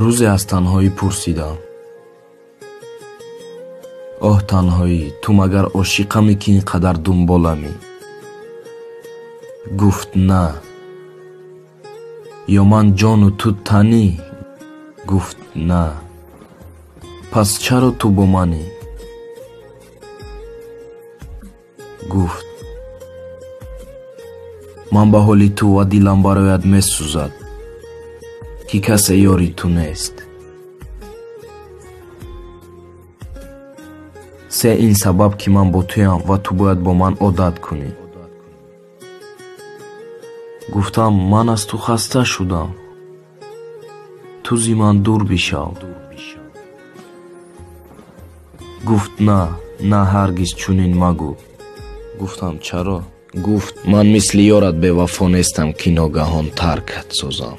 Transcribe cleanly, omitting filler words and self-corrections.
Рӯзе аз танҳоӣ пурсидам: оҳ, танҳоӣ, ту магар ошиқамӣ, ки ин қадар дунболамӣ? Гуфт: на. Ё ман ҷону ту танӣ? Гуфт: на. Пас чаро ту бо манӣ? Гуфт: ман ба ҳоли ту ва дилам бароят месӯзад, ки касе ёри ту нест. Се ин сабаб, ки ман бо туям ва ту бояд бо ман одат кунӣ. Гуфтам: ман аз ту хаста шудам, ту зи ман дур бишав. Гуфт: на, на, ҳаргиз чунин магӯ. Гуфтам: чаро? Гуфт: ман мисли ёрат бевафо нестам, ки ногаҳон таркат созам.